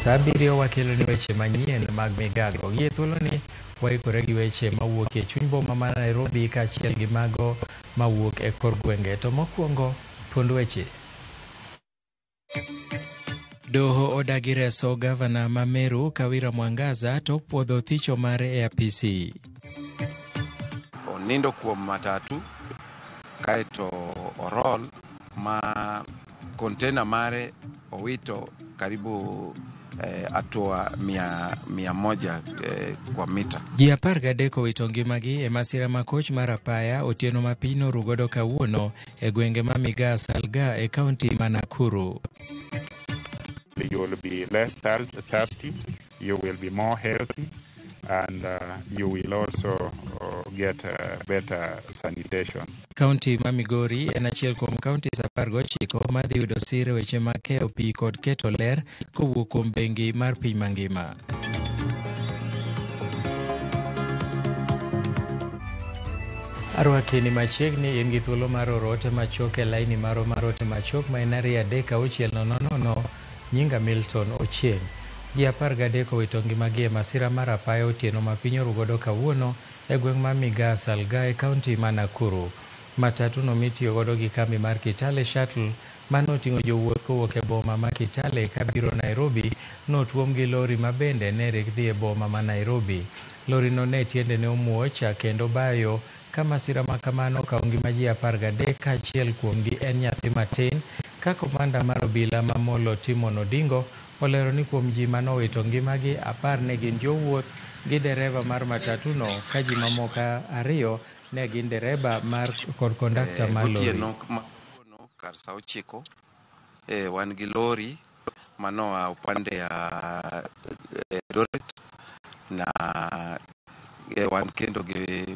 Sa 7 wakeloni weche manyien mag migago. Gi e thuoloni waikore gi weche mawuok e chuny boma ma Nairobi kaachiel gi mago mawuok e kor gwenge. To mokwongo, thuond weche. Doho odagi reso gavana ma Meru Kawira Mwangaza tok puodho thicho mare e apisi. Onindo kuom matatu kaeto orol ma container mare owito karibu hatua 100 kwa mita. Ji 13 owito ngimagi e masira ma koch mar apaya otieno ma piny noru godo kawuono e gwenge ma Migaa Salga e kaunti ma Nakuru. You will be less thirsty, you will be more healthy, and you will also get better sanitation. Kaunti ma Migori en achiel kuom kaunti 19 madhi yudo sir e weche mag keyo pi kod keto ler kowuok kuom bengi mar piny mangima. Arwaki ni machiegni, in gi thuolo mar oro ote machuok e laini marwa mar ote machuok ma en 236 0 0. Nyinga Milton Ochieng. Ji 13 owito ngimagi e masira mar apaya otieno ma piny oru godo kawuono e gweng' ma Migaa Salga e kaunti ma Nakuru. Matatu no mitiyo godo gi kambi mar Kitale Shuttle mane oting'o jowuoth kowuok e boma ma Kitale kabiro Nairobi notuom gi lori ma bende ne rik dhi e boma ma Nairobi. Lori no ne tiendene omuoch kendo bayo ka masira ma kamano okawo ngima ji 13 kaachiel kuomgi en nyathi matin. Ka komanda mar obila ma Molo Timon Odingo olero ni kuom ji manowito ngimagi 10 ne gin jowuoth gi dereva mar matatu no ka ji mamoko 2 ne gin dereba mar kod kondakta mar lori. Gotieno ma kawuono kar sa 9 wan gi lori manoa upande ya Eldoret na wan kendo gi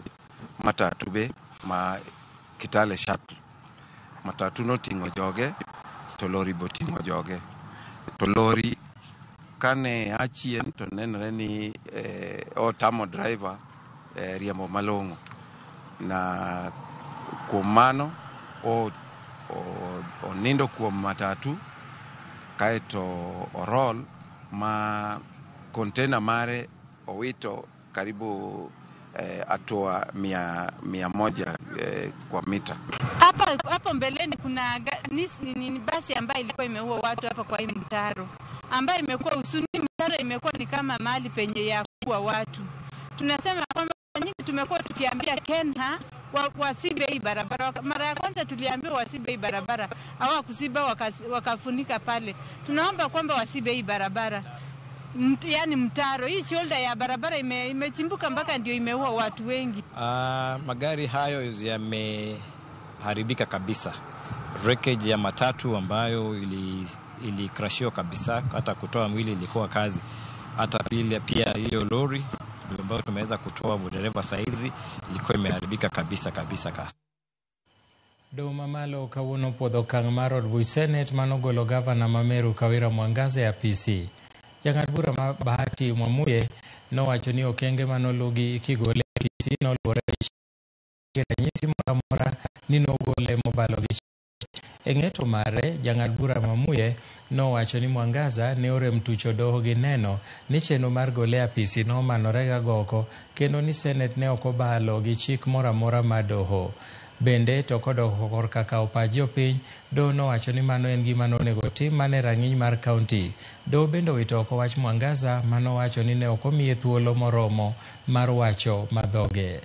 matatu be ma Kitale Shuttle. Matatu noting'o joge to lori be oting'o joge. To lori kane a chien to nenore ni otamo driver riembo malong'o. Na kuom mano onindo kuom matatu kaeto orol ma container mare owito karibu hatua 100 kwa mita. Hapo mbeleni kuna ni basi ambayo ilikuwa imeua watu hapa kwa hii mtaro, ambayo imekuwa usuni. Mtaro imekuwa ni kama mahali penye ya kuua watu. Tunasema kwamba nyingi tumekuwa tukiambia Kenya wasibe hii barabara. Mara ya kwanza tuliambiwa wasibe hii barabara, hawakusiba, wakafunika pale. Tunaomba kwamba wasibe hii barabara. Yaani mtaro hii shoulder ya barabara imechimbuka mpaka ndio imeua watu wengi. Magari hayo yameharibika kabisa. Wreckage ya matatu ambayo ilikrashiwa kabisa, hata kutoa mwili ilikuwa kazi. Hata pia hiyo lori ambayo tumeweza kutoa dereva saizi ilikuwa imeharibika kabisa kabisa kabisa. Doho mamalo kawuono puodho okang' mar od buch Senate manogolo gavana ma Meru Kawira Mwangaza e apisi. Jang'ad bura ma Bahati Mwamuye nowacho ni okenge manolugi kigole e apisi noluwore gi ranyisi moro amora ni nogole mobalo gi chik. E ng'eto mare, jang'ad bura Mwamuye nowacho ni Mwangaza ne orem tucho doho gi neno ni chenro mar gole e apisi nomanore gagoko kendo ni Senate ne ok obalo gi chik moro amora mar doho. Bende to kodok korka kawo pach jopiny, doho nowacho ni mano en gima nonego otim mana e rang'iny mar kaunti. Doho bende owito oko wach Mwangaza manowacho ni ne ok omiye thuolo moromo mar wacho madhoge.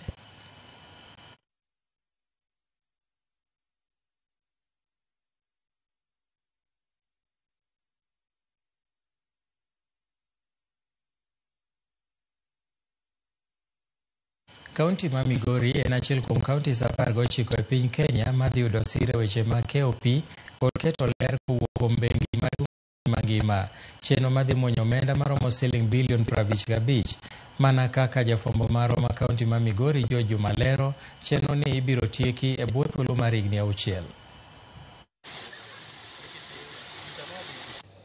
Kaunti ma Migori en achiel kuom kaunti 19 e piny Kenya madhi yudo sir e weche mag keyo pi kod keto ler kowuok kuom bengi maduong' mangima. Chenro madhi muonyo omenda maromo siling bilion 55. Mana kaka jafwambo marwa ma kaunti ma Migori George Juma lero, chenro ni ibiro tieki e bwo thuolo mar higni 6.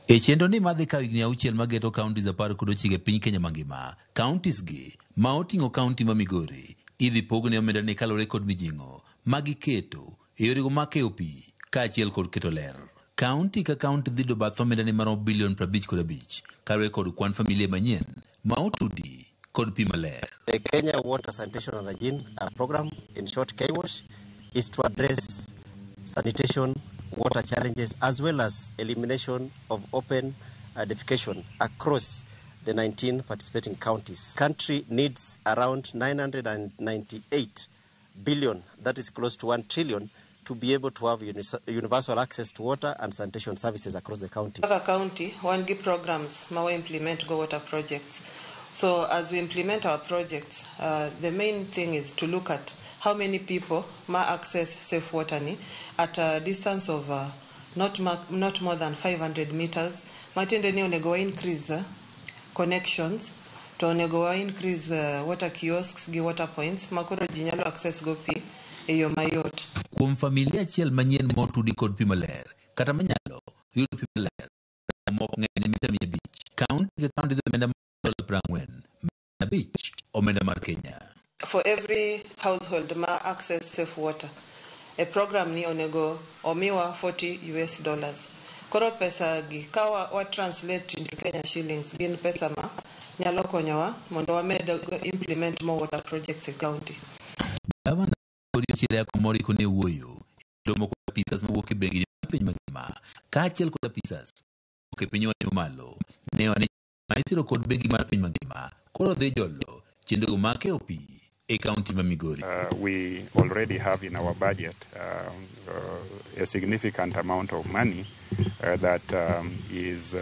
E chenro ni madhi kawo higni 6 mageto counties 19 e piny Kenya mangima, counties gi ma oting'o county ma Migori idhi pogne omenda ni kaluwore kod mijing'o ma giketo e yorego mag keyo pi kaachiel kod keto ler. Kaunti ka kaunti dhi yudo bath omenda ni maromo bilion 55 kaluwore kod kwan familia manyien ma otudi kod pi maler. The Kenya Water Sanitation and Hygiene Program, in short KWASH, is to address sanitation, water challenges, as well as elimination of open defecation across the 19 participating counties. Country needs around 998 billion, that is close to 1 trillion, to be able to have universal access to water and sanitation services across the county. Kaka county, wan gi programs ma wa implement go water projects. So as we implement our projects, the main thing is to look at how many people ma access safe water ni at a distance of not more than 500 meters. Matiende ni onego wa increase connections, to onego wa increase water kiosks gi water points ma koro ji nyalo access go pi e yo mayot. Kuom familia achiel manyien motudi kod pi maler kata manyalo yudo pi maler mok ng'eny mita 500, kaunti ka kaunti dhi omenda mar $45 omenda mar Kenya. For every household ma access safe water, e program ni onego omiwa $40. Koro pesa gi ka wa translate into Kenya shillings gin pesa ma nyalo konyowa mondo wamed implement more water projects e county. Gavana Chiriaco Mori ne wuoyo romo kod apisas mawuok e bengi mar piny mangima kaachiel kod apisas mawuok e piny owacho malo ne wane ma isiro kod bengi mar piny mangima koro dhi jolo chenro mag keyo pi e kaunti ma Migori. We already have in our budget a significant amount of money that is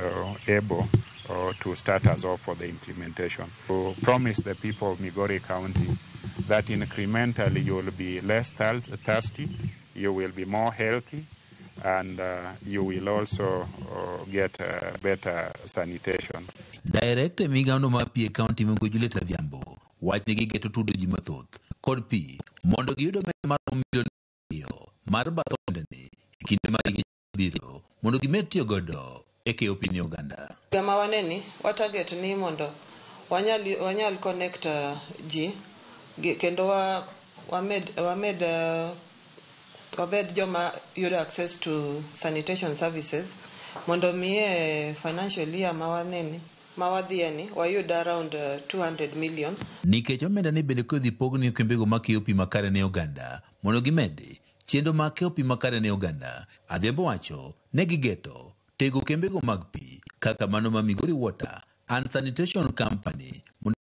able to start us off for the implementation. We promise the people of Migori County that incrementally you will be less thirsty, you will be more healthy, and you will also get better sanitation. Director migao mar pi e kaunti ma Migori Juliet Adhiambo wach ni gigeto tudo ji mathoth kod pi mondo giyud omenda maromo milion 2 mar bath omenda ni e kinde ma higa biro mondo gimed tiyo godo e keyo pi ne oganda. Gama waneni wa target ni mondo wanyal connect ji kendo wamed wabed joma yudo access to sanitation services mondo miye financial year ma waneni ma wadhieni wayud around 200 million. Nikech omenda ni bende kodhi pogni kembego ma keyo pi makare ne oganda mondo gimedi chenro mag keyo pi makare ne oganda. Adhiambo wacho ne gigeto tego kembego mag pi kaka mano ma Migori Water and Sanitation Company mondo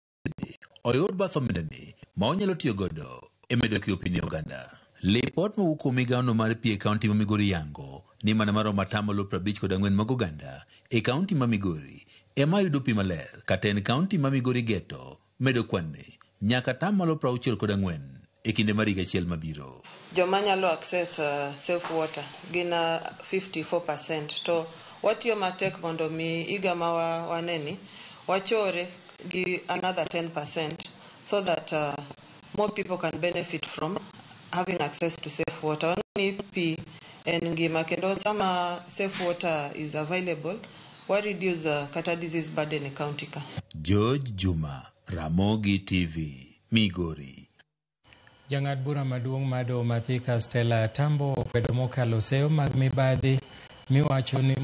oyud bath omenda ni ma onyalo tiyo godo e medo keyo pi ne oganda. Lipot mowuok kuom migawono mar pi e kaunti ma Migori yango ni mana maromo 54% mag oganda e kaunti ma Migori ema yudo pi maler kata en kaunti ma Migori geto medo kwan-ni nyaka 64% e kinde mar higa achiel mabiro. Joma nyalo access safe water gin 54%, to watiyo matek mondo mi higa ma waneni wachore gi another 10% so that more people can benefit from having access to safe water. Ni pi en ngima kendo sama safe water is available wa reduce kata disease burden e county ka. George Juma, Ramogi TV, Migori. Jang'ad bura maduong' mar doho ma Thika Stella Atambo okwedo mokalo seyo mag mibadhi mowacho ni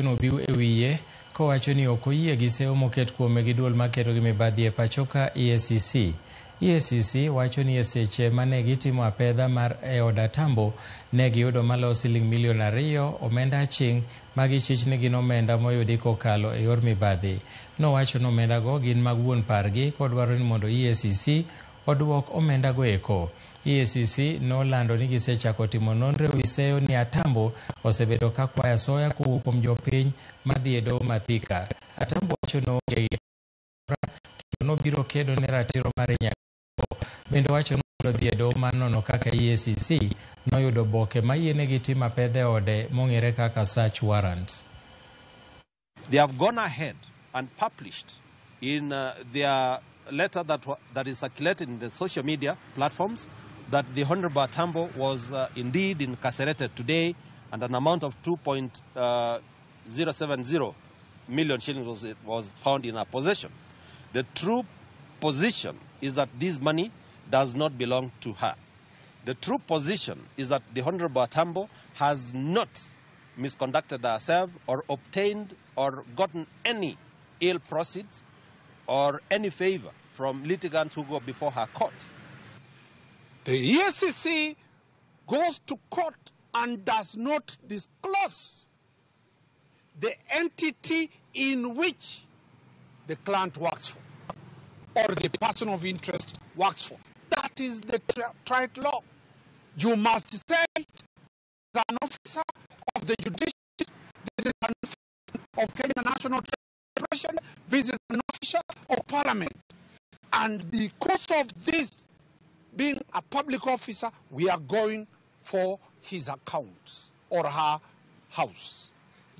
obiw e wiye kowacho ni ok oyie gi seyo moket kuome gi duol makedo gi mibadhi e pacho ka EACC. EACC wacho ni e seche mane gitimo apedha mar e od Atambo ne giyudo maloyo siling milion 2 omenda aching' ma gichich ni gin omenda moyudi kokalo e yor mibadhi. Nowacho ni omendago gin mag wuon pargi kodwaro ni mondo EACC oduok omendago eko. EACC nolando ni gisechako timo nonro ewi seyo ni Atambo osebedo ka kwayo asoya kowuok kuom jopiny madhi e doho ma Thika. Atambo wacho ni oonge gi kendo nobiro kedo ne ratiro mare nyaka. Bende wacho ni obiro dhi e doho mar nono kaka EACC noyudo oboke mayienegi timo apedha e ode mong'ere kaka search warrant. They have gone ahead and published in their letter that is circulated in the social media platforms that the Honorable Atambo was indeed incarcerated today, and an amount of 2.070 million shillings was found in her possession. The true position is that this money does not belong to her. The true position is that the Honorable Atambo has not misconducted herself or obtained or gotten any ill proceeds or any favor from litigants who go before her court. The EACC goes to court and does not disclose the entity in which the client works for or the person of interest works for. That is the trite law. You must say, an officer of the judiciary, this is an officer of Kenya National Corporation, this is an officer of Parliament. And because of this being a public officer, we are going for his accounts or her house.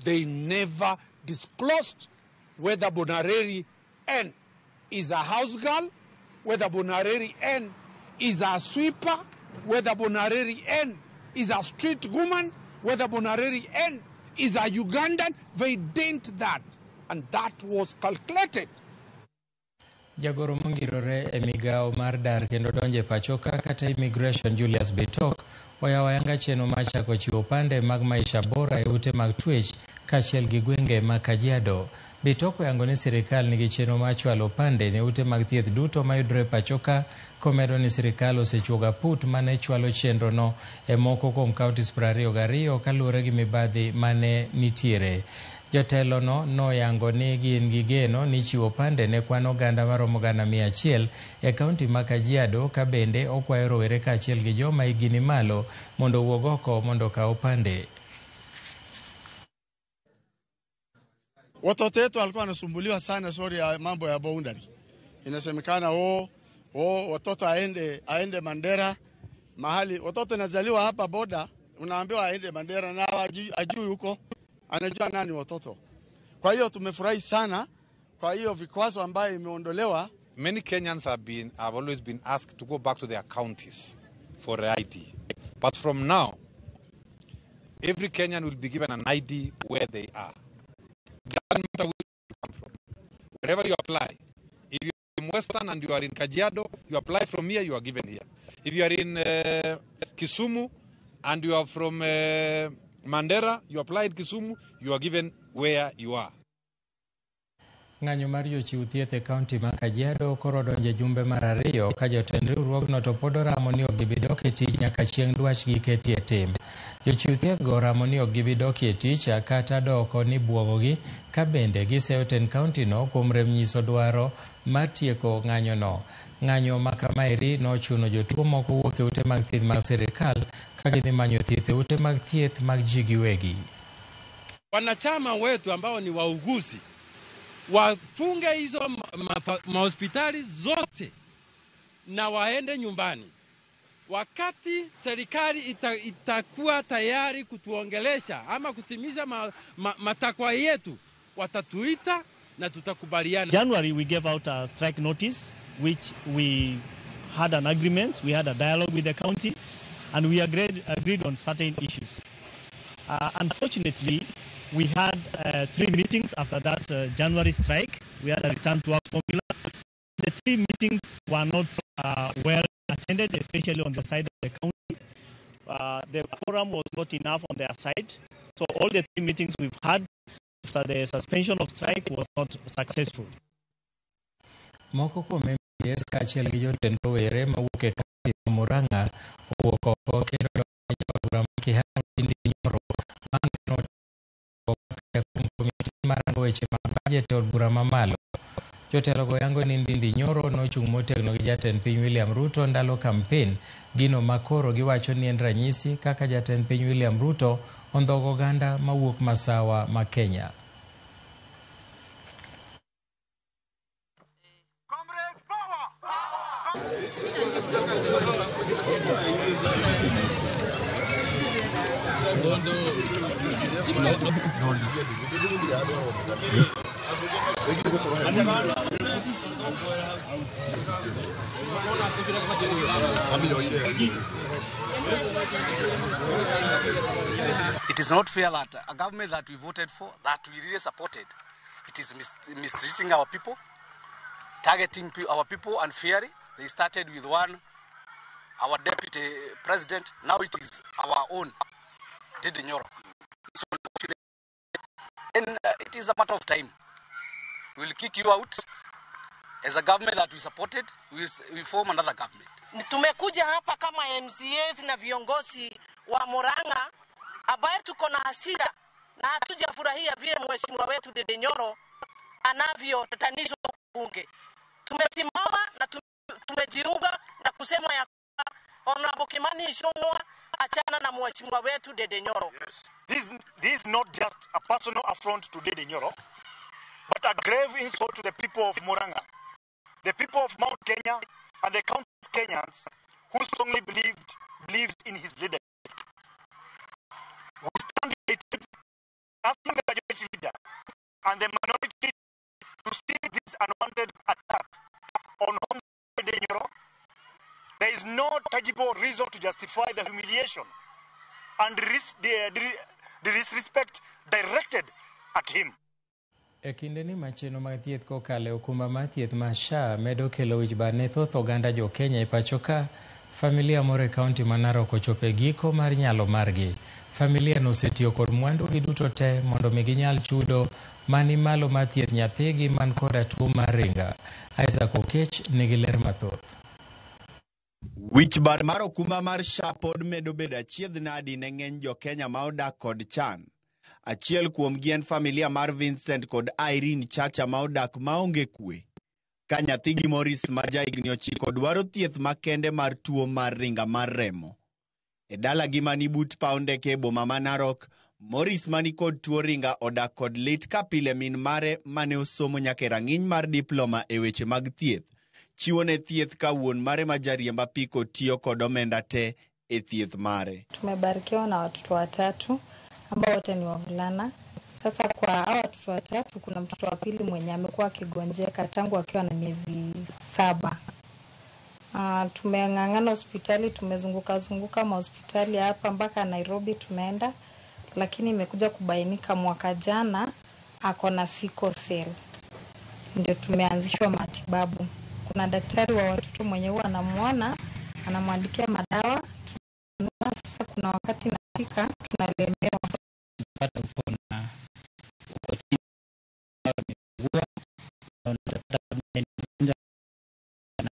They never disclosed whether Bonareri N is a house girl, whether Bonareri N is a sweeper, whether Bonareri N is a street woman, whether Bonareri N is a Ugandan. They didn't that, and that was calculated. Jagoro mongirore e migao mar dar kendo donje pacho kata immigration Julius Bitok oyawo ayanga chenro mar chako chiwo pande mag maisha bora e ute mag twech kaachiel gi gwenge ma Kajiado. Bitok oyango ni sirikal nigi chenro mar chwalo pande ne ute mag thieth duto mayudore pacho ka, komedo ni sirikal osechuogo aput mane chwalo chenro no e moko kuom counties 22 kaluwore gi mibadhi mane nitiere. Jotelo no noyango ni gin gi geno ni chiwo pande ne kwan oganda maromo 100,000 e kaunti ma Kajiado, ka bende okwayo rowere kaachiel gi joma hikgi ni malo mondo owuog oko mondo okaw pande. Watoto wetu walikuwa wanasumbuliwa sana sori ya mambo ya boundary. Inasemekana watoto aende Mandera mahali watoto nazaliwa hapa boda, unaambiwa aende Mandera na ajui huko, anajua nani watoto. Kwa hiyo tumefurahi sana kwa hiyo vikwazo ambayo imeondolewa. Many Kenyans have always been asked to go back to their counties for ID. But from now, every Kenyan will be given an ID where they are. Doesn't matter where you come from. Wherever you apply, if you are in Western and you are in Kajiado, you apply from here, you are given here. If you are in Kisumu and you are from Mandera, you apply in Kisumu, you are given where you are. Ng'anyo mar jochiw thieth e kaunti ma Kajiado koro donje jumbe mar ariyo ka jotend riwruogno to pod oramo ni ok gibi dok e tich nyaka chieng' dwachgi ketie tim. Jochiw thieth go oramo ni ok gibi dok e tich kata doko ni buogogi, ka bende giseyo tend kaunti no kuom rem nyiso dwaro mar tieko ng'anyo no. Ng'anyo ma kamaeri nochuno jotuo moko wuok e ute mag thieth mag sirikal ka gidhi manyo thieth e ute mag thieth mag ji giwegi. Wanachama wetu ambao ni wauguzi wafunge hizo mahospitali zote na waende nyumbani. Wakati serikali itakuwa tayari kutuongelesha ama kutimiza matakwa yetu, watatuita na tutakubaliana. January we gave out a strike notice which we had an agreement, we had a dialogue with the county, and we agreed on certain issues. Unfortunately, we had 3 meetings after that January strike. We had a return to work formula. The 3 meetings were not well attended, especially on the side of the county. The quorum was not enough on their side. So all the 3 meetings we've had after the suspension of strike was not successful. Moko kuom MPs kaachiel gi jotend rowere mawuok e kaunti ma Murang'a owuok oko kendo donjo e bura ma Kiharu Ndindi Nyoro bang' kano kuom komiti marango weche mag bajet e od bura mamalo. Jotelo go yango ni Ndindi Nyoro nochung' motegno gi jatend piny William Ruto ndalo kampen, gino ma koro giwacho ni en ranyisi kaka jatend piny William Ruto ondhogo oganda mawuok masawa ma Kenya. It is not fair that a government that we voted for, that we really supported, it is mistreating our people, targeting our people unfairly. They started with one, our deputy president, now it is our own, Ndindi Nyoro. So It is a matter of time. We will kick you out. As a government that we supported, we form another government. Tumekuja hapa kama MCAs na viongozi wa Murang'a ambaye tuko na hasira na hatujafurahia vile mheshimiwa wetu Ndindi Nyoro anavyotatanishwa bunge. Tumesimama na tumejiunga na kusema ya Honorable Kimani Ichung'wah achana na mheshimiwa wetu Ndindi Nyoro. Yes. This is not just a personal affront to Ndindi Nyoro, but a grave insult to the people of Murang'a, the people of Mount Kenya, and the countless Kenyans who strongly believes in his leadership. We stand united, asking the majority leader and the minority to see this unwanted attack on Ndindi Nyoro. There is no tangible reason to justify the humiliation and the disrespect directed at him. E kindeni macheno mag thieth kokalo e okumba mar thieth mar SHA medo kelo wich bar ne thoth oganda jo Kenya e pacho ka familia moro e kaunti ma Narok ochopo e giko mar nyalo margi. Familia no osetiyo kod mwandugi duto te mondo mi ginyal chudo mani malo mar thieth nyathigi man koda tuo mar ringa. Isaac Okech nigi ler mathoth. Wich bar mar okumba mar SHA pod medo bedo achiedh nadi ne ng'eny jo Kenya ma odak kod chan. Achiel kuomgi en familia mar Vincent kod Irene Chacha ma odak maonge kwe. Ka nyathigi Morris ma jahigni 9 dwaro thieth makende mar tuo mar ringa mar remo. E dalagi mani but paw ndeke e boma ma Narok, Morris mani kod tuo ringa odak kod lit ka pile min mare mane osomo nyaka e rang'iny mar diploma e weche mag thieth. Chiwo ne thieth ka wuon mare ma jariemb apiko tiyo kod omenda te e thieth mare. Tumebarikiwa na watoto watatu ambao wote ni wavulana. Sasa kwa hao watoto watatu kuna mtoto wa pili mwenye amekuwa akigonjeka tangu akiwa na miezi 7. Tumeng'ang'ana hospitali, tumezunguka zunguka mahospitali hapa mpaka Nairobi tumeenda, lakini imekuja kubainika mwaka jana ako na sickle cell. Ndio tumeanzishwa matibabu. Kuna daktari wa watoto mwenye huwa anamuona, anamwandikia madawa. Sasa kuna wakati nafika tunalemewa. Pata uko na uko chini na unapata mgonjwa na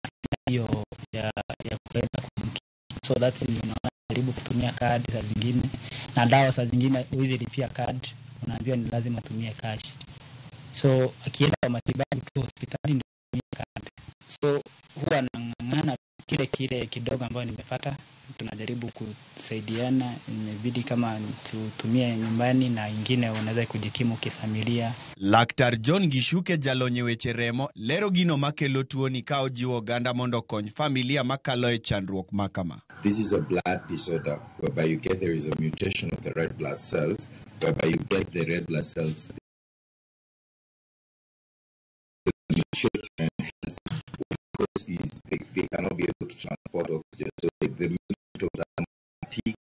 hiyo ya kuweza kumkinga. So that's unaona jaribu kutumia kadi saa zingine na dawa saa zingine huwezi lipia kadi, unaambiwa ni lazima utumie cash. So akienda kwa matibabu tu hospitali ndio tumie kadi. So huwa nang'ang'ana kile kidogo ambayo nimepata, tunajaribu kusaidiana, imebidi kama tutumie nyumbani na ingine unaweza kujikimu kifamilia. Laktar John Gishuke jalony e weche remo lero gino makelo tuoni ka ojiwo oganda mondo okony familia makalo e chandruok makama. This is a blood disorder whereby you get there is a mutation of the red blood cells, whereby you get the red blood cells and hence what is they cannot be able to transport oxygen, so the symptoms are fatigue,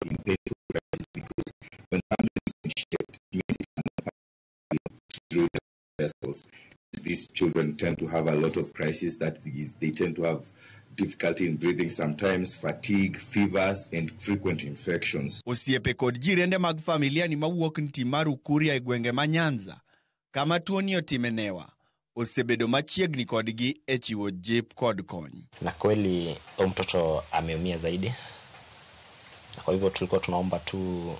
in painful crisis, because when something is in shape, it means it cannot pass through the vessels. These children tend to have a lot of crises, that is, they tend to have difficulty in breathing sometimes, fatigue, fevers, and frequent infections. Osiepe kod jirende mag familia ni mawuok Ntimaru Kuria e gwenge ma Nyanza, kama tuoni otime newa, osebedo machiegni kodgi e chiwo jip kod kony. Na kweli huyo mtoto ameumia zaidi, na kwa hivyo tulikuwa tunaomba tu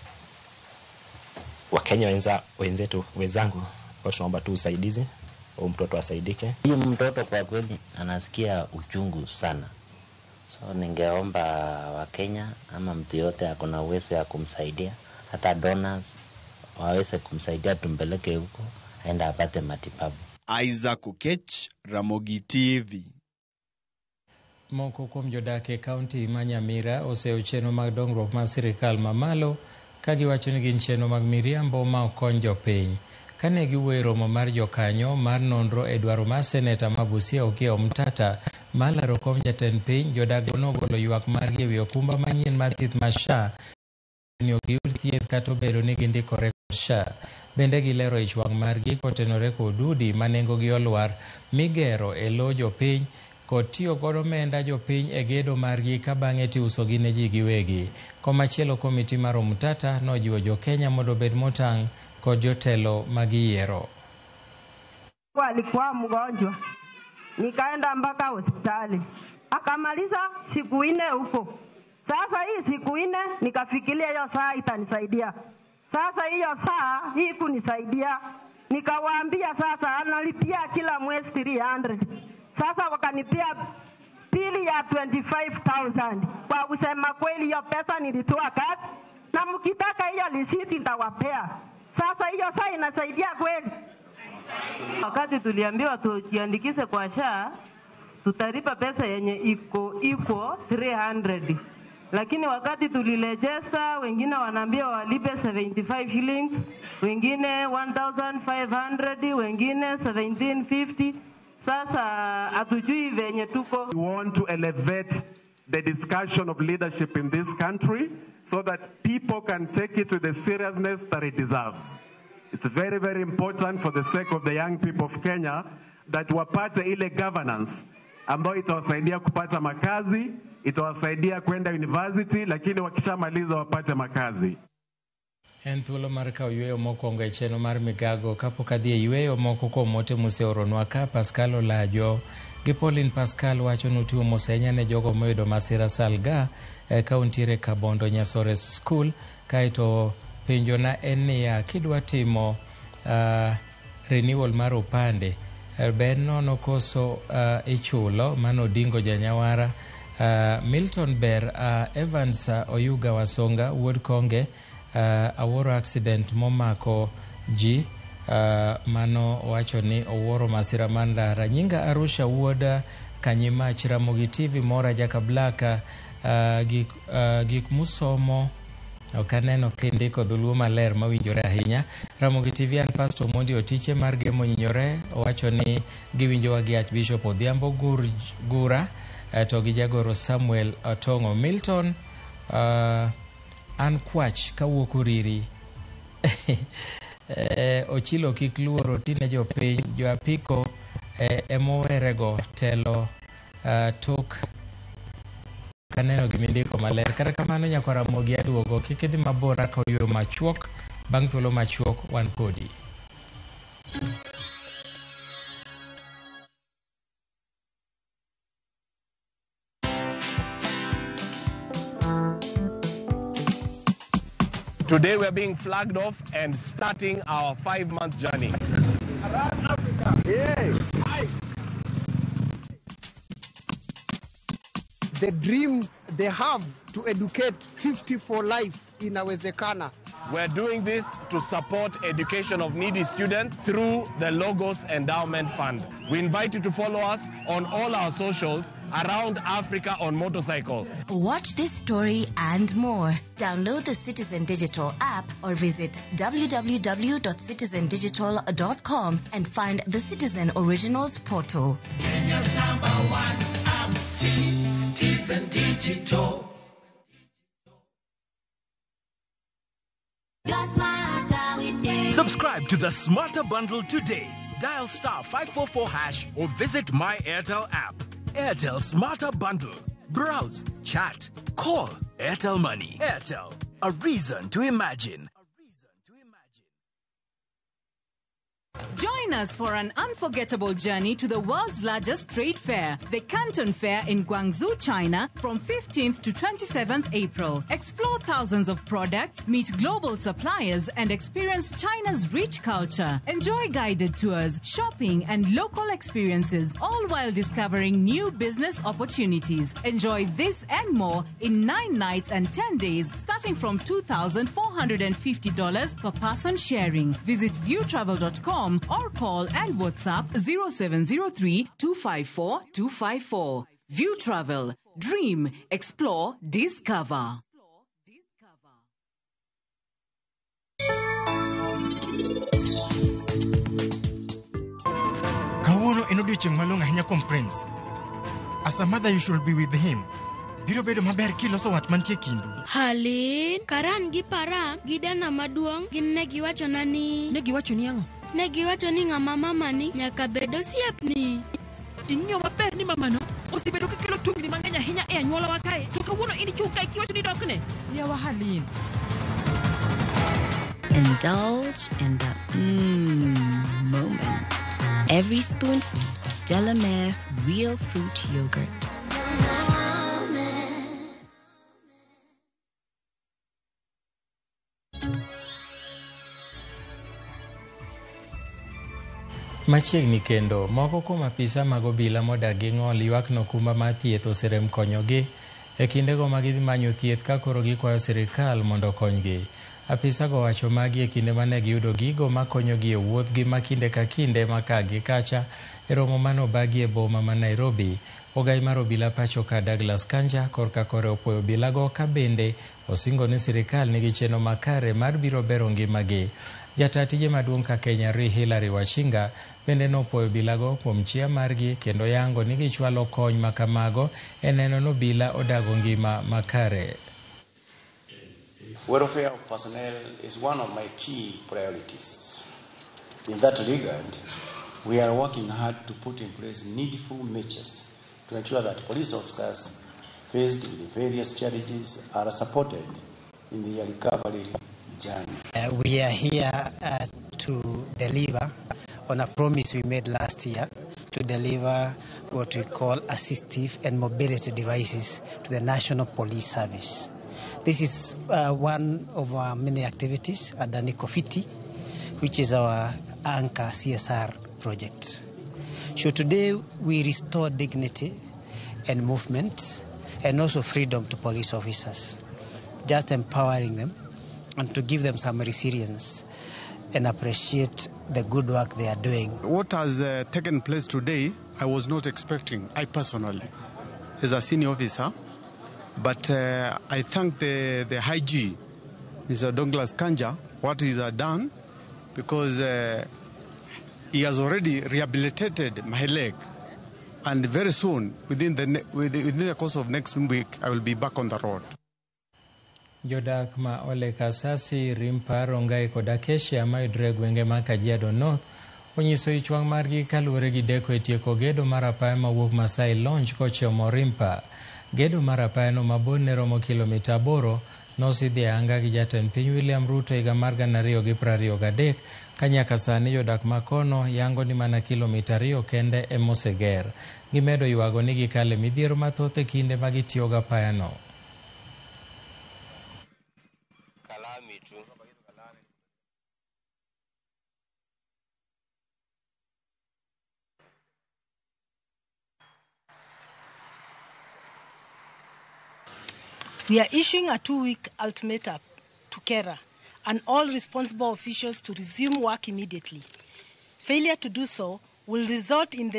Wakenya wenzetu wenzangu, kwa tunaomba tu usaidizi, huyo mtoto asaidike. Huyu mtoto kwa kweli anasikia uchungu sana. So ningeomba Wakenya ama mtu yote ako na uwezo ya kumsaidia, hata donors waweze kumsaidia, tumpeleke huko aende apate matibabu. Isaac Okech, Ramogi TV. Moko kuom jodak e kaunti ma Nyamira oseyo chenro mag dongruok mar sirikal mamalo ka giwacho ni gin chenro mag miriambo ma ok kony jopiny. Kane giwuoyo e romo mar jokanyo mar nonro e dwaro mar seneta ma Busia Okiya Omtata mar laro kom jatend piny, jodak nogolo ywak margi ewi okumba manyien mar thieth mar SHA ni ok giyud thieth kata obedo ni gindikore kod SHA. Bende gilero ich wang' margi kotenore kod udi ma nengogi olwar migero e lo jopiny kod tiyo kod omenda jopiny e gedo margi ka bang'e tiusogi ne ji giwegi. Komachielo komiti mar Omtata nojiwo jo-Kenya mondo obed motang' kod jotelo magiyiero. Alikuwa mgonjwa, nikaenda mpaka hospitali, akamaliza siku 4 huko. Sasa hii siku 4 nikafikiria hiyo saa itanisaidia. Sasa hiyo saa hii kunisaidia, nikawaambia sasa analipia kila mwezi 300. Sasa wakanipia bili ya 25,000. Kwa kusema kweli hiyo pesa nilitoa kazi, na mkitaka hiyo risiti nitawapea. Sasa hiyo saa inasaidia kweli? Wakati tuliambiwa tujiandikishe kwa SHA tutalipa pesa yenye iko 300. Lakini wakati tulirejesta wengine wanaambia walipe 75 shillings, wengine 1500, wengine 1750. Sasa hatujui venye tuko. We want to elevate the discussion of leadership in this country so that people can take it with the seriousness that it deserves. It's very, very important for the sake of the young people of Kenya that wapate ile governance ambayo itawasaidia kupata makazi, itawasaidia kwenda university, lakini wakishamaliza wapate makazi. En thuolo mar kawo yweyo mokwongo e chenro mar migago kapok adhi e yweyo moko kuom ote moseoronwa ka Pascal Olajo gi Pauline Pascal wacho ni otiwo mos ahinya ne jogo moyudo masira Salga ka untiere Kabondo Nyasore School. Kaeto penjona en niya, kidwa timo renewal mar opande ber nono koso ichulo? Mano Odingo Janyawara. Milton Ber, Evans Oyuga Wasonga wuod Konge, awuoro accident momako ji. Mano wacho ni owuoro masira mar ndara. Nyinga Arusha wuod Kanyimach, Ramogi TV Mora Jaka Black, gik musomo ok aneno kindiko dholuo maler mawinjore ahinya. Ramogi TV an Pastor Mondi Otiche mar Gemo Nyinyore owacho ni giwinjowa gi Archbishop Odhiambo Gura to gi jagoro Samuel Otong'o. Milton an kwach kawuok Uriri. Ochilo kik luoro tine jopiny, jo apiko emowerego telo tok kaneno gimindiko maler. Kata kamano nyakwa Ramogi aduogo, kik idhi mabor ka oyueyo machuok. Bang' thuolo machuok wan kodi. Today we're being flagged off and starting our 5-month journey. Around Africa. Yeah. The dream they have to educate 50 for life inawezekana. We're doing this to support education of needy students through the Logos Endowment Fund. We invite you to follow us on all our socials around Africa on motorcycle. Watch this story and more. Download the Citizen Digital app or visit www.citizendigital.com and find the Citizen Originals portal. Kenya's #1 app, Citizen Digital. Subscribe to the Smarter Bundle today. Dial *544# or visit My Airtel app. Airtel Smarter Bundle. Browse, chat, call. Airtel Money. Airtel, a reason to imagine. Join us for an unforgettable journey to the world's largest trade fair, the Canton Fair in Guangzhou, China, from 15th to 27th April. Explore thousands of products, meet global suppliers, and experience China's rich culture. Enjoy guided tours, shopping, and local experiences, all while discovering new business opportunities. Enjoy this and more in 9 nights and 10 days, starting from $2,450 per person sharing. Visit viewtravel.com or call and WhatsApp 0703 254 254. View Travel. Dream, explore, discover. Kawuono en odiochieng' malong'o ahinya kuom Prince. As a mother you should be with him. Biro bedo maber kiloso wat mantie kindu. Halin, Karan gi Param gi dana maduong' gin ne giwachona ni... Ne giwachoni ang'o? Ne giwacho ni ng'ama mamani nyaka bed osiepni. Ing'eyo maber ni mamano Osebedo kakelo tungni mang'eny ahinya e anyuolawa kae. To kawuono in ichung' kae kiwacho ni dokne. Yawa Halin. Indulge in the moment. Every spoonful of Delamere Real Fruit Yogurt. Machiegni kendo, moko kuom apisa mag obila modak gi ng'ol ywak ni okumba mar thieth oserem konyogi e kindego ma gidhi manyo thieth ka koro gikwayo sirikal mondo okonygi. Apisago owacho magi e kinde mane giyudo gigo makonyogi e wuodhgi ma kinde ka kinde ma ka gi kacha e romo mane obagi e boma ma Nairobi. Ogai mar obila pacho ka Douglas Kanja korka kore opuoyo obilago ka bende osingo ni sirikal nigi chenro makare mar biro bero ngimagi. Jata tije maduong' ka Kenya Ri Hillary Wachinga bende nopuoyo obilago kuom chia margi kendo yango ni gichwalo kony makamago e neno ni obila odago ngima makare. Welfare of personnel is one of my key priorities. In that regard, we are working hard to put in place needful measures to ensure that police officers faced with various challenges are supported in their recovery journey. We are here to deliver on a promise we made last year to deliver what we call assistive and mobility devices to the National Police Service. This is one of our many activities at Nikofiti, which is our anchor CSR project. So today we restore dignity and movement and also freedom to police officers, just empowering them and to give them some resilience and appreciate the good work they are doing. What has taken place today, I was not expecting, I personally, as a senior officer. But I thank the IG, Mr. Douglas Kanja, what he has done, because he has already rehabilitated my leg. And very soon, within the course of next week, I will be back on the road. Jodak ma Ole Kasasi, Rimpa, Rongai kod Acacia mayudore e gwenge ma Kajiado North onyiso ich wang' margi kaluwore gi deko e tieko gedo mar apaya mawuok Masai Lounge kochomo Rimpa. Gedo mar apayano maborne romo kilomita 8 nosidhi e anga gi jatend piny William Ruto higa mar 2023 ka nyaka sani jodak makono yango ni mana kilomita 2 kende emoseger. Gimedo ywago ni gikale midhiero mathoth e kinde ma gitiyo gi apayano. We are issuing a 2-week ultimatum to KERA and all responsible officials to resume work immediately. Failure to do so will result in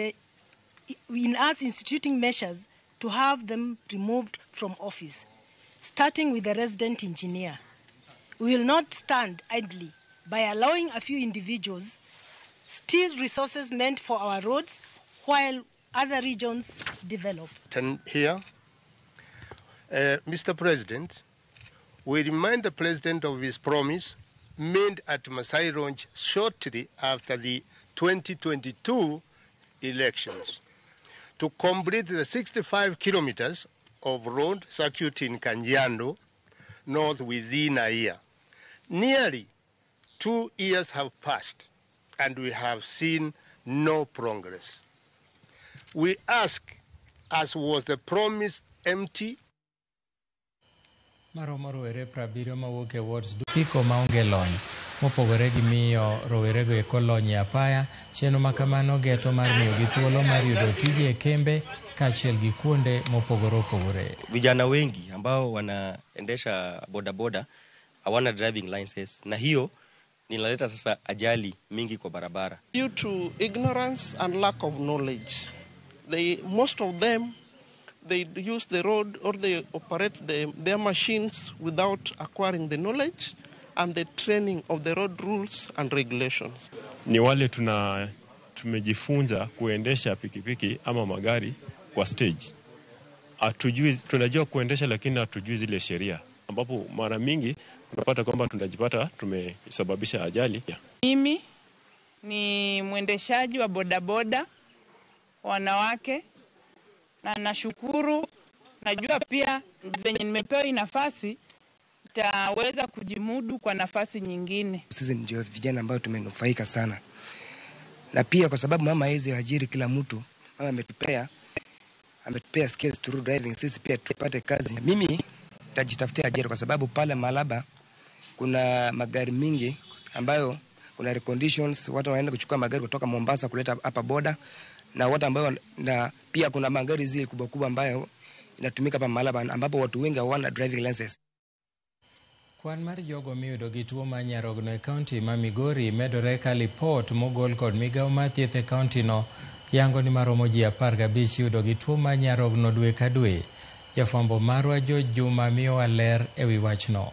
us instituting measures to have them removed from office, starting with the resident engineer. We will not stand idly by allowing a few individuals steal resources meant for our roads while other regions develop. Here. Mr. President, we remind the President of his promise made at Masai Lounge shortly after the 2022 elections to complete the 65 kilometers of road circuit in Kajiado North within a year. Nearly 2 years have passed and we have seen no progress. We ask, as was the promise empty? Maromo rowere 70 mawuok e wards piko maonge lony mopogore gi miyo rowerego eko lony e apaya. Chenro ma kamano geto mar miyogi thuolo mar yudo tije e kembe kaachiel gi kuonde mopogore opogore. Vijana wengi ambao wanaendesha bodaboda hawana driving license, na hiyo inaleta sasa ajali mingi kwa barabara. Due to ignorance and lack of knowledge, most of them, they use the road or they operate their machines without acquiring the knowledge and the training of the road rules and regulations. Ni wale tumejifunza kuendesha pikipiki ama magari kwa stage. Hatujui, tunajua kuendesha lakini hatujui zile sheria, ambapo mara mingi tunapata kwamba tunajipata tumesababisha ajali. Mimi ni mwendeshaji wa bodaboda wanawake. Na nashukuru, najua pia venye nimepewa hii nafasi taweza kujimudu kwa nafasi nyingine. Sisi ndio vijana ambao tumenufaika sana. Na pia kwa sababu mama hawezi ajiri kila mtu, mama ametupea skills through driving, sisi pia tupate kazi. Mimi nitajitafutia ajira kwa sababu pale Malaba kuna magari mingi ambayo kuna reconditions, watu wanaenda kuchukua magari kutoka Mombasa kuleta hapa boda, na watu ambao, na pia kuna magari zile kubwa kubwa ambayo inatumika hapa Malaba ambapo watu wengi hawana driving licenses. Kwan mar jogo miyudo gi tuo mar nyarogno e kaunti ma Migori medore ka lipot mogol kod migawo mar thieth e kaunti no yango ni maromo ji 15 iyudo gi tuo mar nyarogno dwe ka dwe. Jafwambo marwa George Juma miyowa ler ewi wachno.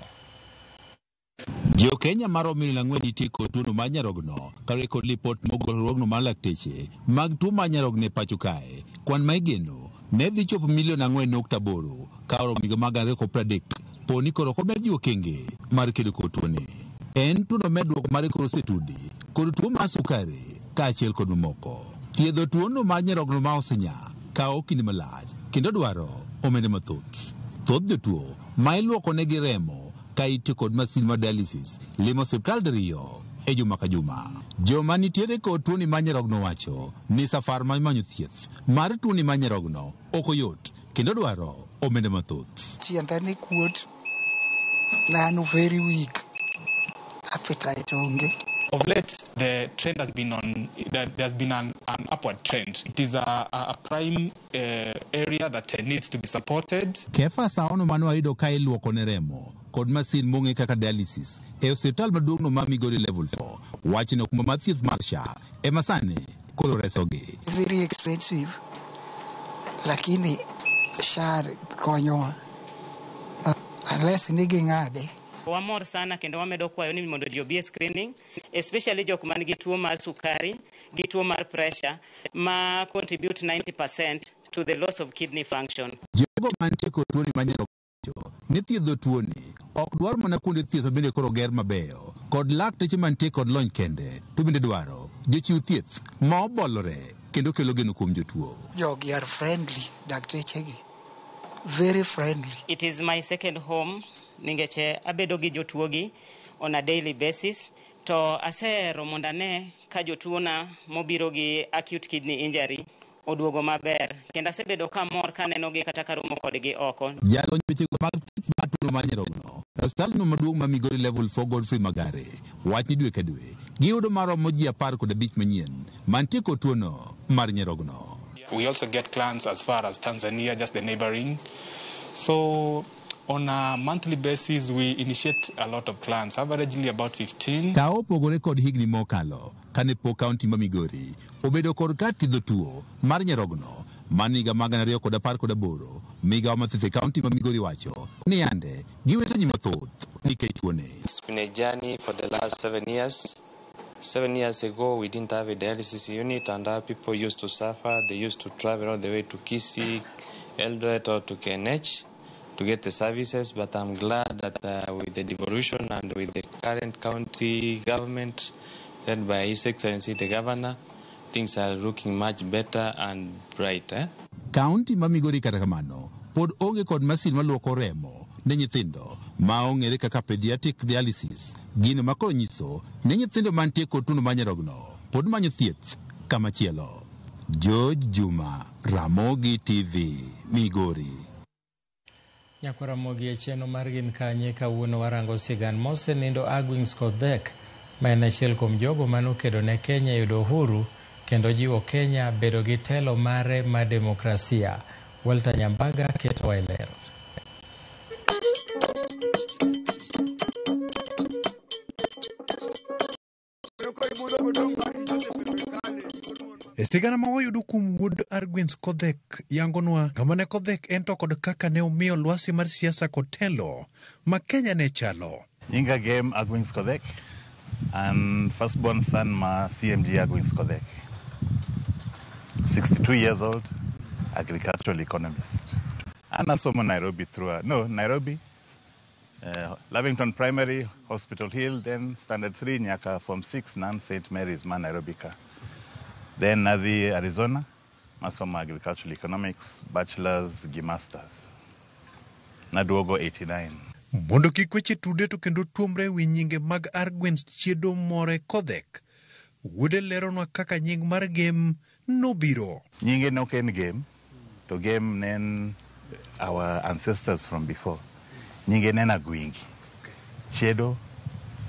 Jo Kenya maromo milion 4 nitie kod tuono mar nyarogno kaluwore kod lipot mogol riwruogno mar lakteche mag tuo mar nyarogno e pacho kae. Kwan ma igeno ne dhi chopo milion 4.8 ka oromo higa mag 2030 po ni koro ok omed jiwo okenge mar kedo kod tuoni. En tuono medruok mare koro osetudi kod tuo mar sukari kaachiel kod mamoko. Thiedho tuono mar nyarogno ma osenya kawo kinde malach kendo dwaro omenda mathoth. Thoth jotuo ma iluoko negi remo ka itiyo kod masin mar dialysis limo osiptal diriyo e juma ka juma. Joma nitiere kod tuoni mar nyarogno wacho ni safar mar manyo thieth mar tuoni mar nyarogno ok oyot kendo dwaro omenda mathoth. Tienda ne kuot, na an very weak, appetite onge. Of late, the trend has been on, there's been an upward trend. It is a prime area that needs to be supported. Kefa Saono mane wayudo ka iluoko ne remo kod masin mong'e kaka dialysis e osiptal maduong'no ma Migori Level 4 wacho ni okumba mar thieth mar SHA ema sani koro resogi. Very expensive, lakini SHA konyowa unless ni ging'ade. Wamor sana kendo wamedo kwayo ni mondo ji obi e screening, especially jok man gi tuo mar sukari, gi tuo mar pressure, ma contribute 90% to the loss of kidney function. Jogo mantie kod tuoni mar nyarogno ni thiedho tuoni ok dwar mana kuonde thieth mabende koro ger mabeyo kod lakteche mantie kod lony kende, to bende dwaro jochiw thieth ma obolore kendo kelo geno kuom jotuo. Jogi are friendly, daktechegi, very friendly. It is my second home, ningeche abedo gi jotuogi on a daily basis, to asehero mondo ane ka jotuona mobiro gi acute kidney injury oduogo maber, kendo asebedo kamor kaneno gi kata karomo kodgi oko. Jalony weche mag thieth mar tuo mar nyarogno e osiptalno maduong' ma Migori Level 4 Godfrey Magare wach ni dwe ka dwe giyudo maromo ji 15 manyien mantie kod tuono mar nyarogno. We also get clients as far as Tanzania, just the neighboring. So on a monthly basis, we initiate a lot of clients, averagely about 15. Ka opogore kod higni mokalo, kane pok kaunti ma Migori obedo kod kar thiedho tuo mar nyarogno man higa mag 2018, migawo mar thieth e kaunti ma Migori wacho ni yande giwito ji mathoth nikech tuoni. It's been a journey for the last 7 years. 7 years ago, we didn't have a dialysis unit, and our people used to suffer. They used to travel all the way to Kisii, Eldoret, or to KNH to get the services, but I'm glad that with the devolution and with the current county government led by His Excellency the Governor, things are looking much better and brighter. Kaunti ma Migori kata kamano pod onge kod masin maluoko remo ne nyithindo ma ong'ere kaka pediatric dialysis, gino ma koro nyiso ne nyithindo mantie kod tuo mar nyarogno pod manyo thieth kamachielo. George Juma, Ramogi TV, Migori. Nyakwar Ramogi e chenro mar Gin Kanye kawuono warango sigand mosenindo Argwings Kodhek ma en achiel kuom jogo manokedo ne Kenya yudo uhuru kendo jiwo Kenya bedo gi telo mare mar demokrasia. Walter Nyambaga ketowa e ler. E sigana ma wayudo kuom wuod Argwings Kodhek yangonwa ng'ama ne Kodhek en to kod kaka ne omiyo lwasi mar siasa kod telo ma Kenya ne chalo. Nyinga Gem Argwings Kodhek and firstborn son ma CMG Argwings Kodhek. 62 years old, agricultural economist. An asomo Nairobi through, Nairobi, Lavington Primary, Hospital Hill, then Standard 3, nyaka Form 6, nan St. Mary's ma Nairobi ka. Then nadhi Arizona, Masomo agricultural economics, bachelor's gi masters. Naduogo 89. Mondo kik weche tude to kendo tuomre wi nyinge mag Argwings Chiedo More Kodhek. Wuode leronwa kaka nying mar Gem nobiro. Nyinge ne ok en Gem, to Gem ne en our ancestors from before. Nyinge ne en Agwingi. Chiedo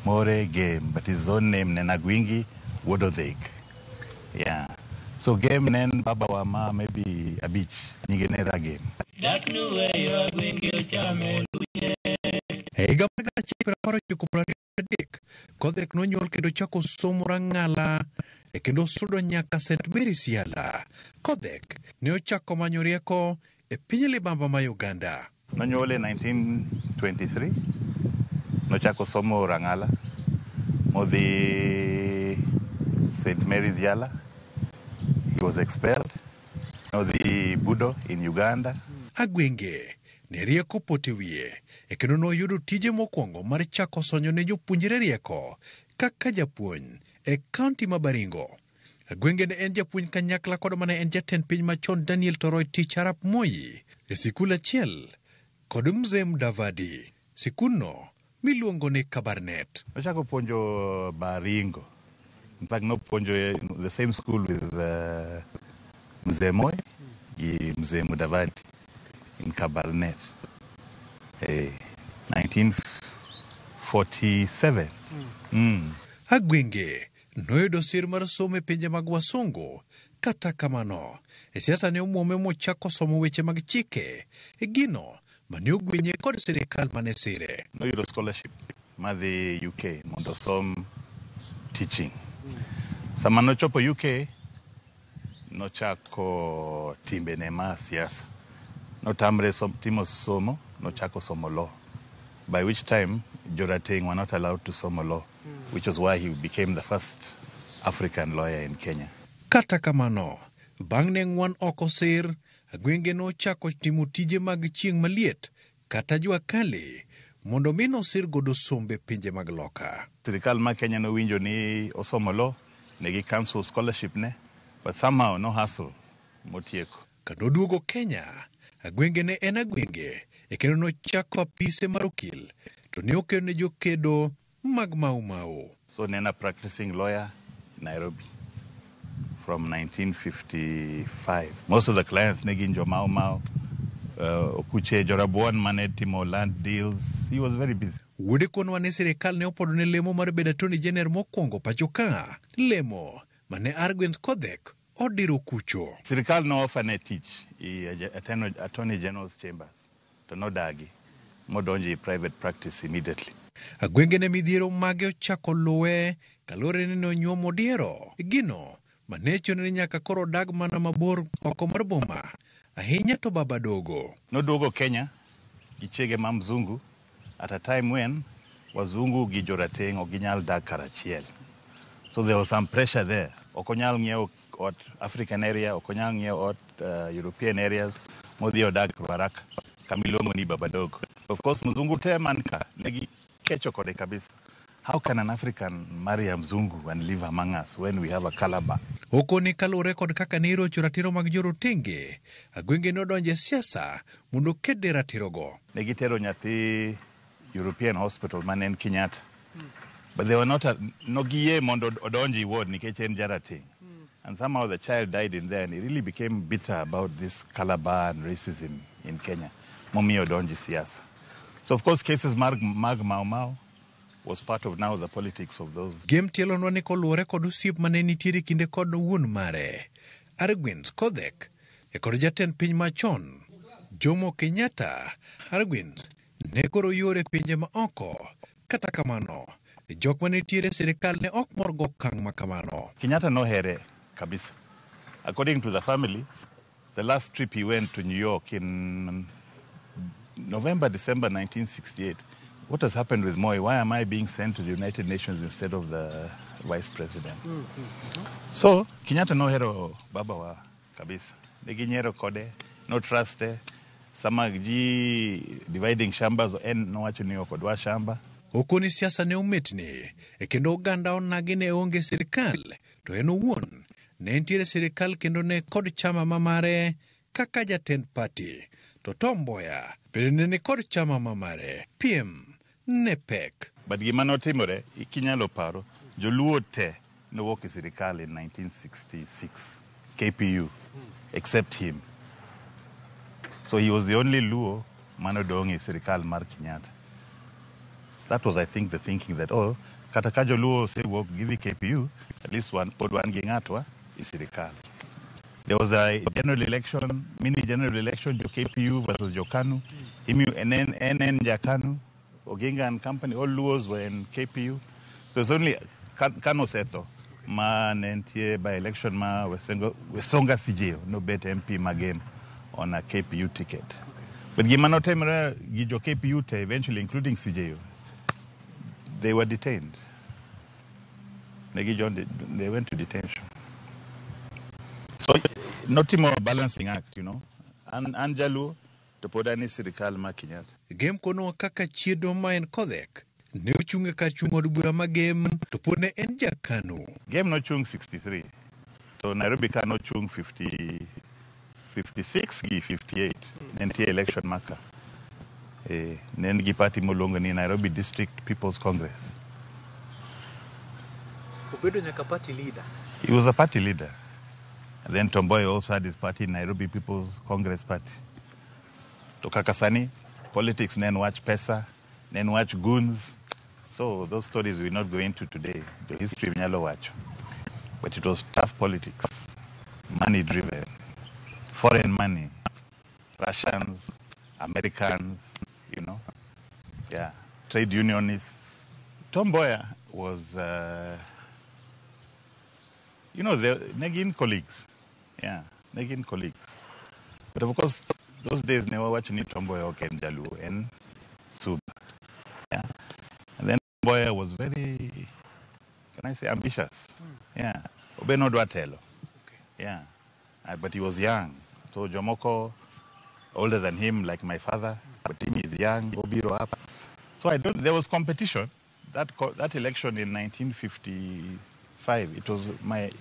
More Gem, but his own name ne en Agwingi Wuod Odhek. Yeah. So Gem ne en babawa ma maybe abich, nyinge ne Ragem. E higa mar 1993, Kodhek nonyuol kendo chako somo Rang'ala e kendo sudo nyaka St. Mary's Yala. Kodhek ne ochako manyo rieko e piny libamba ma Uganda. Nonyuole 1923, nochako somo Rang'ala, modhi St. Mary's Yala. He was expelled. Nodhi Budo in Uganda. Agwenge ne rieko pote wiye e kendo noyudo tije mokwongo mar chako sonyo ne jopuonjre rieko kaka japuonj e kaunti ma Baringo. Agwenge ne en japuonj kanyakla kod mane en jatend piny machon Daniel Toroitich arap Moi e sikul achiel kod Mzee Mudavadi. Sikundno miluongo ni Kabarnet. Nochako puonjo Baringo. In fact, nopuonjo the same school with Mzee Moi gi Mzee Mudavadi in Kabarnet. 1947. Agwenge noyudo sir mar somo e pinje mag wasungu. Kata kamano, e siasa ne omuome mochako somo weche mag chike e gino mane ogwenye kod sirikal mane sire. Noyudo scholarship madhi UK mondo osom teaching. Sama nochopo UK, nochako timbene mar siasa. Notamre timo somo, nochako somo law. By which time, Jorateng were not allowed to somo law, which was why he became the first African lawyer in Kenya. Kata kamano, bang' ne ng'wan oko sir, Agwenge nochako timo tije mag chieng' maliet kata jua kali mondo mi nosir godo sombe pinje mag loka. Sirikal ma Kenya nowinjo ni osomo law, ne gi cancel scholarship ne, but somehow no hustle motieko. Kanoduogo Kenya, Agwenge ne en Agwenge e kendo nochako apise mar okil to ne okedo ne jokedo mag Mau Mau. So ne en a practicing lawyer Nairobi from 1955. Most of the clients ne gin jo Mau Mau, Okuche Jorabuon mane timo land deals. He was very busy. Wuode konwa ni sirikal ne opodo ne lemo mar bedo Attorney General mokwongo pacho ka, lemo mane Argwings Kodhek odiro kucho. Sirikal no offer ne tich i Attorney General's chambers to nodagi modonjo i private practice immediately. Agwenge ne midhiero mage ochako luwe kaluwore ni nonyuomo odiero gino mane chuno ni nyaka koro odag mana mabor oko mar boma ahinya to baba dogo. Noduogo Kenya gi chiege ma mzungu at a time when wazungu gi jorateng' ok ginyal dak karachiel. So there was some pressure there. Ok onyal ng'iewo ot African area, ok onyal ng'iewo ot European areas, modhi odak Ruaraka kamiluongo ni Babadogo. Of course mzungu te man ka negi kecho kode kabisa. How can an African marry a mzungu and live among us when we have a calabar? Okoni kaluwore kod kaka ne irocho ratiro mag jorotenge, Agwenge nodonjo e siasa mondo oked e ratirogo. Ne gitero nyathi European hospital mane en Kenyatta. But they were not nogiyie mondo odonji e ward nikech en jarateng'. And somehow the child died in there and he really became bitter about this calabar and racism in Kenya. Momiyo odonji siasa. So of course cases mag Mau Mau was part of now the politics of those. Gem tielonwa ni koluwore kod osiep mane nitiere kinde kod wuon mare, Argwings Kodhek, e kod jatend piny machon, Jomo Kenyatta. Argwings ne koro yore pinje ma oko. Kata kamano, jok mane nitiere e sirikal ne ok mor go okang' ma kamano. Kenyatta nohere kabisa. According to the family, the last trip he went to New York in November, December 1968, what has happened with Moi? Why am I being sent to the United Nations instead of the vice president? So, Kenyatta nohero baba wa kabisa. Ne ginyiero kode, no truste. Sama ji dividing shambas, en nowacho ni ok odwa shamba. Okoni siasa ne ometni, e kendo oganda onagi ne onge sirikal, to en owuon ne entiere sirikal kendo ne kod chama ma mare kaka jatend party to Tom Mboya bende ne ni kod chama ma mare piem ne pek. But gima notimore, kinyalo paro, Joluo te nowuok e sirikal in 1966, KPU, except him. So he was the only Luo manodong' e sirikal mar Kenyatta. That was, I think, the thinking that, oh, kata ka Joluo osewuok gidhi KPU, at least one, pod wan gi ng'atwa e sirikal. There was a general election, mini general election, jo KPU versus jo KANU. Imiyo NN, NN ja KANU, Oginga and company, all Luos were in KPU. So it's only KANU osetho ma ne nitie by election ma Wesonga Sijeyo nobet MP Magem on a KPU ticket. But gima notimore gi jo KPU te eventually, including Sijeyo, they were detained. They went to detention. So notimo balancing act. An Jaluo to pod an e sirikal ma Kenyatta. Gem konowa kaka chiedo ma en Kodhek ne ochung' e kar chung' od bura ma Gem to pod ne en ja KANU. Gem nochung' 63 to Nairobi ka nochung' 50, 56 gi 58 ne nitie election maka. Ne en gi party moluongo ni Nairobi District People's Congress. Obedo nyaka party leader. He was a party leader. And then Tom Mboya also had his party, Nairobi People's Congress Party. To kaka sani, politics ne en wach pesa, ne en wach goons. So those stories we're not going into today. The history nyalo wacho. But it was tough politics, money driven, foreign money, Russians, Americans, yeah, trade unionists. Tom Mboya was, the ne gin colleagues. Yeah, ne gin colleagues. But of course, those days ne wawacho ni Tom Mboya ok en Jaluo, en Suba. Yeah. And then Mboya was very, can I say, ambitious. Yeah. Obe nodwa telo. Yeah. But he was young. So jomoko, older than him, like my father, but him is young, obiro up. So I don't, there was competition. That election in 1955, it was my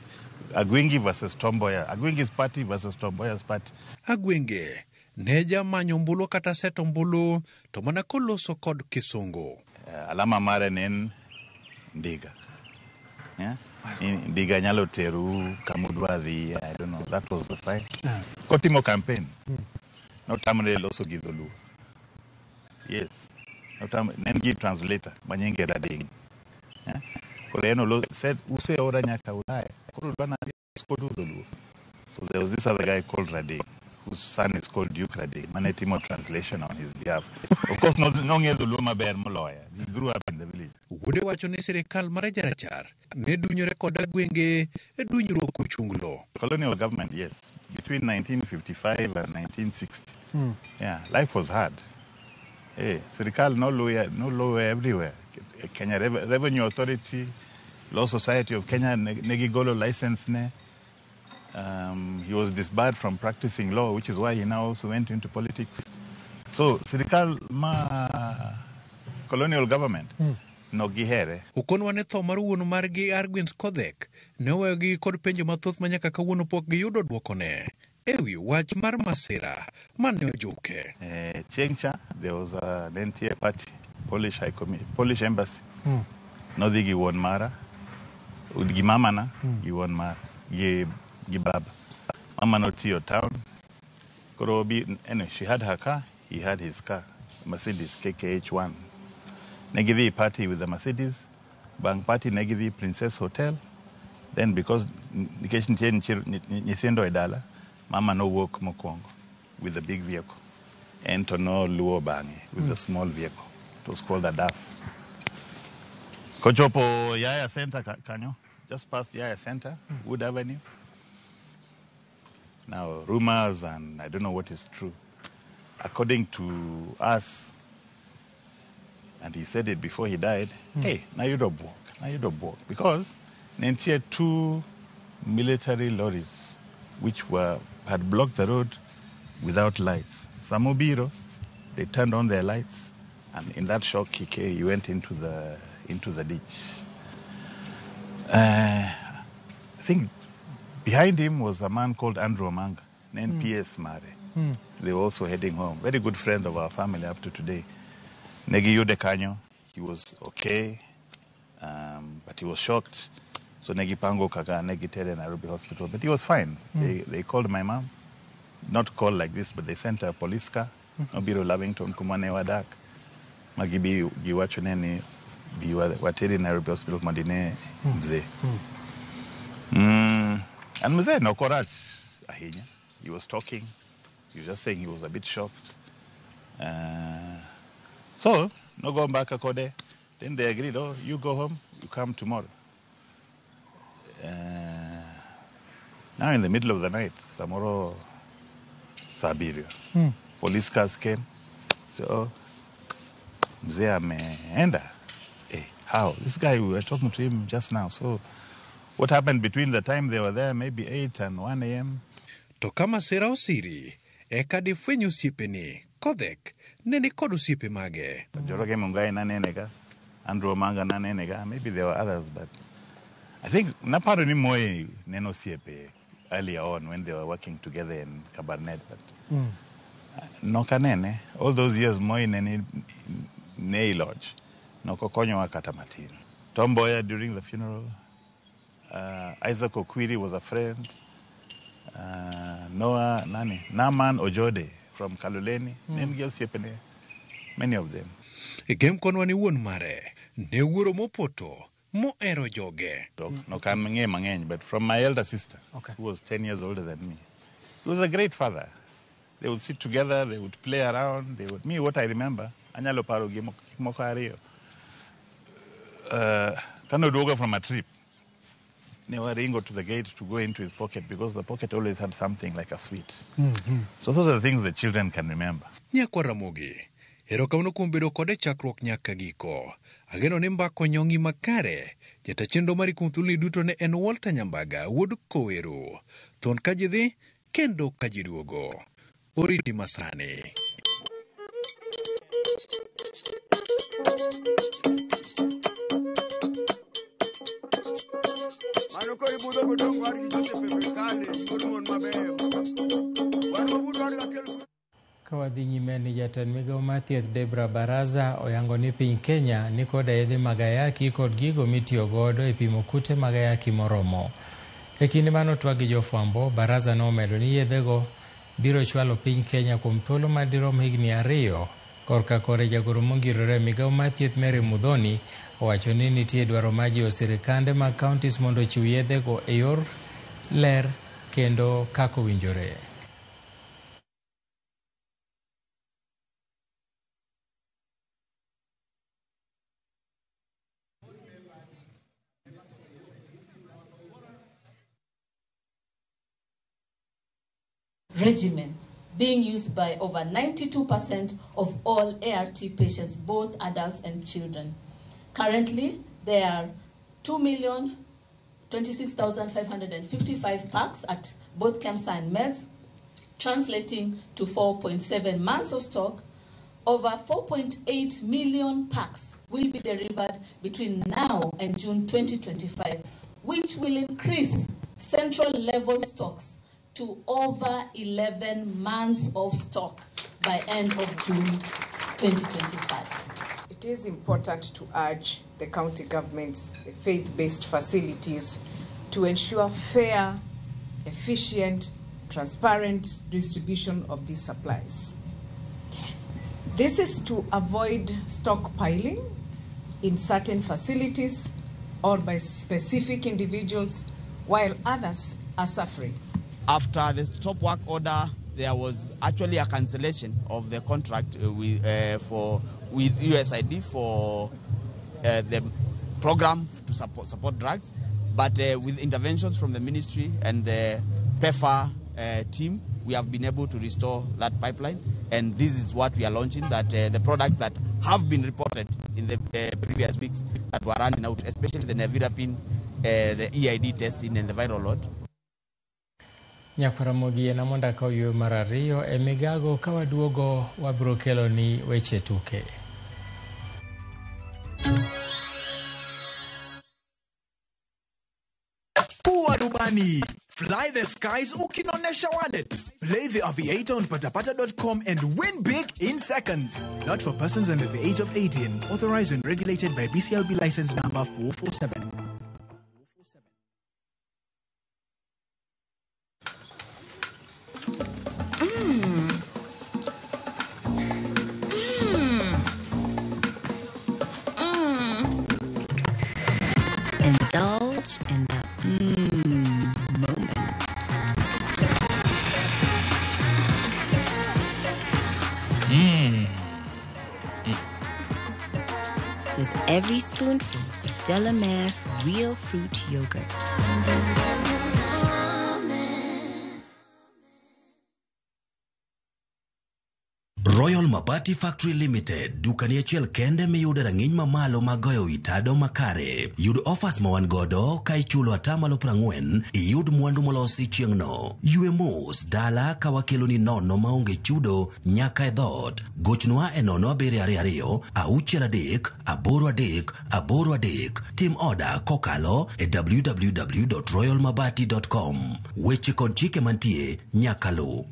Agwingi versus Tom Mboya. Agwingi's party versus Tom Mboya's party. Agwenge ne jamanyo ombulu kata seto ombulu to mana koloso kod kisungu. Alama mare ne en ndiga. Yeah? Ndiga nyalo teru kamudwa dhi, I don't know, that was the sign. Kotimo campaign. Notamre loso gi dholuo. Yes. Notamre, ne en gi translator, manyinge Rading. Yeah? Koro en said, useora nyaka Ulaya. Koro udwa nadhi kodu dholuo. So there was this other guy called Rading, whose son is called Duke Rading. Mane timo translation on his behalf. Of course, nong'e dholuo maber moloya. He grew up in the village. Wuode wacho ni sirikal mar jarachar ne dunyore kod Agwenge e dunyruok ochunglo. Colonial government, yes. Between 1955 and 1960. Yeah, life was hard. Hey, sirikal no lawyer, no lawyer everywhere. Kenya Revenue Authority, Law Society of Kenya, negigolo license ne. He was disbarred from practicing law, which is why he now also went into politics. So, sirikal ma colonial government, no gihere. Okonwa ne tho mar wuon margi Argwings Kodhek ne oweyogi kod penjo mathoth ma nyaka kawuono pok giyudo dwokone ewi wach mar masira mane ojuke. Chieng' cha, there was a NTA party, Polish High Polish Embassy. Nodhi gi wuon mara, gi mamana, gi wuon mara, gi baba. Mama notiyo town. Koro obi, anyway, she had her car, he had his car, Mercedes KKH1. Ne gidhi party with the Mercedes, bang party ne gidhi Princess Hotel. Then because nikech nitie nyithindo e dala, mama nowuok mokwongo with the big vehicle. En to noluwo bang'e with the small vehicle. It was called a DAF. Kochopo Yaya Center kanyo, just past Yaya Center, Wood Avenue. Now, rumors, and I don't know what is true. According to us, and he said it before he died, hey, nayudo buok, nayudo buok. Because ne nitie two military lorries which were had blocked the road without lights. Samobiro, they turned on their lights, and in that shock, he went into the ditch. I think Behind him was a man called Andrew Omanga, an NPS mare. They were also heading home. Very good friend of our family up to today. Negi yude kanyo, he was okay, but he was shocked. So negi pango kaka negi tere Nairobi Hospital, but he was fine. They called my mom, not called like this, but they sent a police car. Nobiro Lavington kumane wadak. Magibi giwacho neni bi wateri Nairobi Hospital mondine mzee. And mzee no korach ahinya. He was talking. He was just saying he was a bit shocked. So, no go back akode. Then they agreed, oh, you go home, you come tomorrow. Now in the middle of the night, samoro sabirio. Police cars came. So, mzee ameenda. Hey, how? This guy, we were talking to him just now. So, what happened between the time they were there, maybe 8 and 1 a.m.? To ka masira osiri, eka difweny osiepeni, Kodhek ne ni kod osiepe mage. Njoroge Mungai nanene ka, Andrew Omanga nanene ka, maybe there were others, but I think naparo ni Moi neno osiepe earlier on when they were working together in Kabarnet, but nokanene, all those years Moi nene ne lodge, nokokonyowa kata matin. Tom Mboya during the funeral, Isaac Okwiri was a friend, Noah Nani, Naman Ojode from Kaloleni, mm. Many of them. E gem konwa ni wuon mare, ne wuoro mopoto, mohero joge. No kamang'e mang'eny, but from my elder sister, okay, who was 10 years older than me. He was a great father. They would sit together, they would play around, they would, me, what I remember, anyalo paro gik moko ariyo. Kano duogo from a trip, ne waringo to the gate to go into his pocket because the pocket always had something like a sweet. So those are the things the children can remember. Nyakwa Ramogi, erokamano kuom bedo kode chakruok nyaka giko. Ageno ni mbaka onyong'i makare. Jata chenro mari kuom thuoloni duto ne en Walter Nyambaga, wuod Koweru. Thon ka ji dhi, kendo ka ji duogo. Oriti masani. Ka wadhi nyime ni jatend migawo mar thieth Debra Baraza oyango ni piny Kenya ni koda yedhe mag ayaki kod gigo mitiyo godo e pimo kute mag ayaki moromo. E kinde mane otwak gi jofwambo, Baraza nomedo ni yedhego biro chwalo piny Kenya kuom thuolo madirom higni 2. Korka kore jagoro mongirore migawo mar thieth Mary Muthoni owacho ni nitie dwaro mar jiwo sirikande mag counties mondo ochiw yedhego e yor ler kendo kaka owinjore. Regimen being used by over 92% of all ART patients, both adults and children. Currently, there are 2,026,555 packs at both KEMSA and MEDS, translating to 4.7 months of stock. Over 4.8 million packs will be delivered between now and June 2025, which will increase central level stocks to over 11 months of stock by end of June 2025. It is important to urge the county governments, the faith-based facilities, to ensure fair, efficient, transparent distribution of these supplies. This is to avoid stockpiling in certain facilities or by specific individuals while others are suffering. After the stop work order, there was actually a cancellation of the contract with USAID for the program to support drugs, but with interventions from the ministry and the PEPFAR team, we have been able to restore that pipeline, and this is what we are launching, that the products that have been reported in the previous weeks that were running out, especially the nevirapine, the EID testing and the viral load. Nyakwar Ramogi en mondo akaw yweyo mar ariyo e migago ka waduogo wabiro kelo ni weche tuke. Pua rubani. Fly the skies ukinonesha wallet. Play the Aviator on patapata.com and win big in seconds. Not for persons under the age of 18. Authorized and regulated by BCLB license number 447. Indulge in the moment. With every spoonful of Delamere Real Fruit Yogurt. Royal Mabati Factory Limited, dukani achiel kende miyudo rang'iny mamalo mag goyo wi tado makare. Yud offers ma wan godo ka ichulo 40% iyud mwandu molosi chieng'no. Ywe mos dala ka wakeloni nono maonge chudo nyaka e dhoot. Gochnwa e 0722 63 83 83. Tim oda kokalo e www.royalmabati.com. Weche kod chike mantie nyaka luw.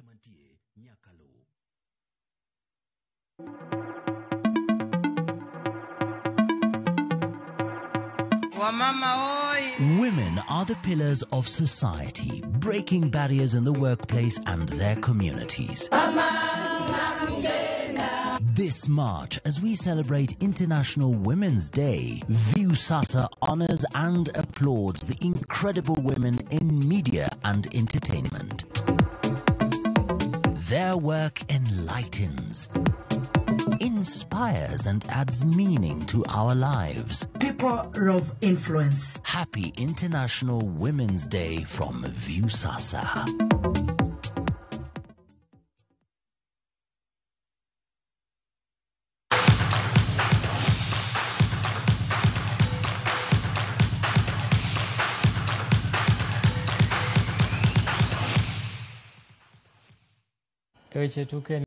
Women are the pillars of society, breaking barriers in the workplace and their communities. This March, as we celebrate International Women's Day, Viusasa honors and applauds the incredible women in media and entertainment. Their work enlightens, inspires and adds meaning to our lives. People of influence. Happy International Women's Day from Viusasa. E weche tuke.